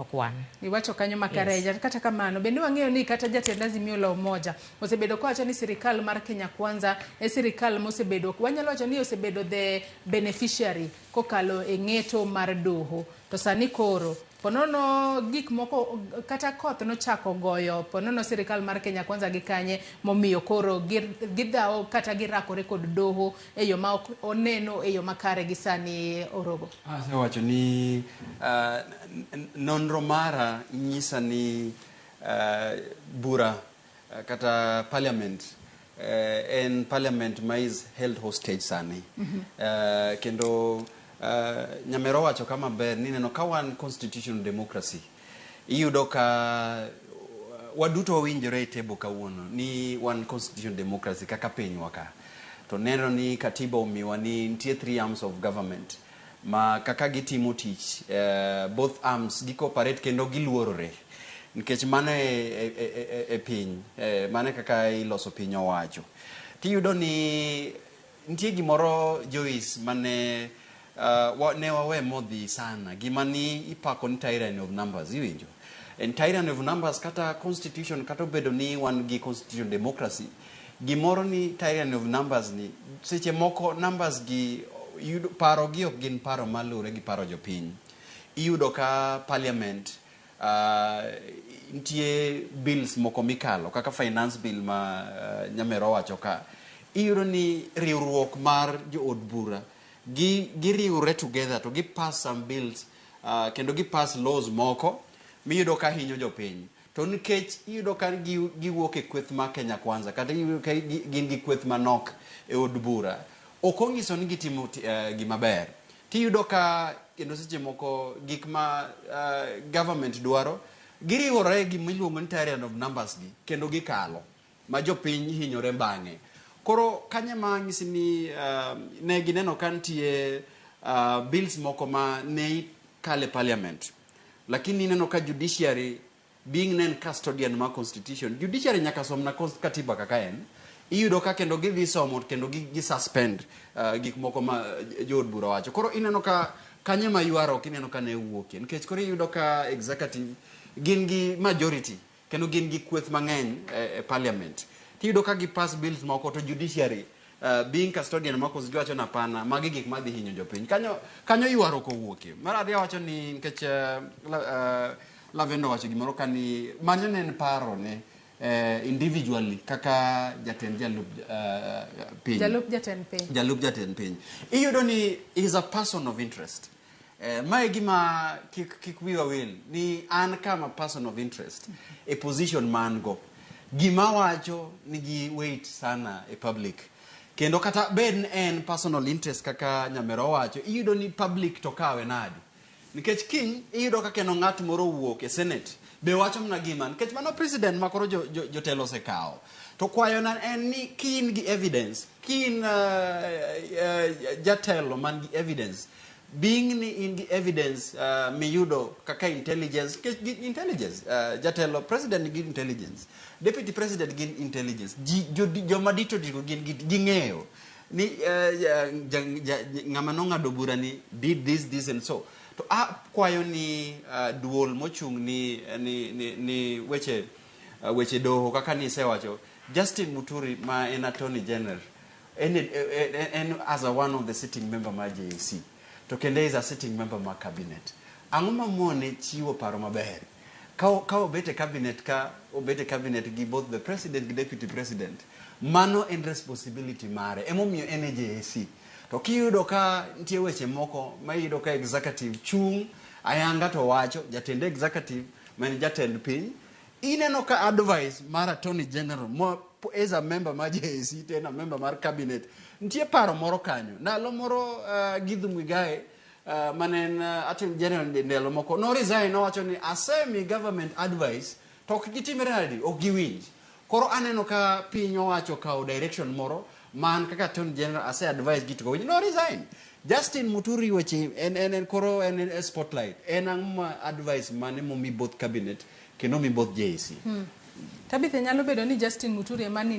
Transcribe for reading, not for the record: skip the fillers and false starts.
Ok wan. Iwacho kanyo makare ahinya. Kata kamano, bende wang'eyo ni kata jatend Azimio la Umoja osebedo kowacho ni sirikal mar Kenya Kwanza e sirikal mosebedo, wanyalo wacho ni osebedo the beneficiary kokalo e ng'eto mar doho. To sani koro, ponono gik moko kata koth nochako goyo ponono sirikal mar Kenya Kwanza gi kanye momiyo koro gidhawo kata girakore kod doho e yo ma ok oneno e yo makare gi sani Orogo. Asewacho ni nonro mara nyisa ni bura kata parliament en parliament ma is held hostage sani. Kendo Nyamero wacho kama ber ni neno ka wan constitutional democracy, iyudo ka waduto wawinjore e table kawuono ni wan constitutional democracy kaka pinywa ka to neno ni katiba omiwa ni nitie three arms of government ma kaka gitimo tich, both arms gi cooperate kendo giluorore nikech mano e piny, mano e kaka iloso piny owacho. Tiyudo ni nitie gimoro, Joyce, mane ne wawe modhi sana, gima ni ipako ni tyranny of numbers. Iwinjo en tyranny of numbers kata constitution, kata obedo ni wan gi constitution democracy, gimoro ni tyranny of numbers ni seche moko numbers gi yudo paro gi ok gin paro maluwore gi paro jopiny. Iyudo ka parliament nitie bills moko mikalo kaka finance bill ma Nyamero owacho ka, iyudo ni riwruok mar jood bura gi giriwre together to gi pass some bills, kendo gi pass laws moko miyudo ka hinyo jopiny, to nikech iyudo ka giwuok e kweth mar Kenya Kwanza kata iyudo ka gin gi kweth manok e od bura, ok onyiso ni gitimo gima ber. Tiyudo ka kendo seche moko gik ma government dwaro giriwore gi miluongo ni tyranny of numbers gi kendo gikalo ma jopiny hinyore bang'e. Koro kanye ma nyisi ni ne gineno ka nitie bills moko ma ne kale parliament, lakini ineno ka judiciary being ne en custodian mar constitution, judiciary nyaka somna katiba kaka en, iyudo ka kendo gidhi somo kendo gi suspend gik moko ma jood bura wacho. Koro ineno ka kanye ma ywaruok ineno ka ne wuokie, nikech koro iyudo ka executive gin gi majority kendo gin gi kweth mang'eny e parliament, tiyudo ka gi pass bills moko to judiciary, being custodian mar constitution, wacho ni hapana, magi gik madhi hinyo jopiny. Kanyo kanyo ywaruok owuokie. Mar ariyo, wacho ni nikech Lavendo owacho gimoro ka ni mano ne en paro ne individually kaka jatend jalup piny. Jalup jatend piny. Jalup jatend piny, iyudo ni is a person of interest. Mae gima kik wiwa wil ni an kama person of interest e position ma an go, gima wacho nigi weight sana e public, kendo kata bed ni en personal interest kaka Nyamero owacho, iyudo ni public to kawe nadi? Nikech kiny iyudo ka kendo ng'at moro owuok e senate be wacho mana gima, nikech mano president ma koro jotelo osekawo. To kwayona en ni kin gi evidence, kin jatelo man gi evidence, being ni in gi evidence miyudo kaka intelligence, nikech gi intelligence, jatelo president gi intelligence, deputy president gin intelligence, ji joma dito dito gin ging'eyo ni ng'ama nong'ado bura ni did this, this and so. To akwayo ni duol mochung' ni weche doho, kaka nisewacho, Justin Muturi ma en attorney general, en as a one of the sitting member mar JSC to kendo is a sitting member mar cabinet, ang'o mamone chiwo paro maber ka obet e cabinet, ka obet e cabinet gi both the president gi deputy president? Mano en responsibility mare, emomiyo en e JSC. To kiyudo ka nitie weche moko ma iyudo ka executive chung' ayanga to wacho, jatend executive ma en jatend piny, ineno ka advice mar attorney general ma as a member mar JSC to en a member mar cabinet, nitie paro moro kanyo. Ndalo moro Githu Muigai, mane en attorney general ndalo moko, no resign, nowacho ni asemi government advice to ok gitimre nadi, ok giwinj. Koro aneno ka piny owacho kawo direction moro man kaka attorney general ase advise gi to winj, no resign. Justin Muturi weche en koro en e spotlight. En ang'o ma advice mane momi both cabinet kendo mi both JSC? Tabitha, nyalo bedo ni Justin Muturi ema ni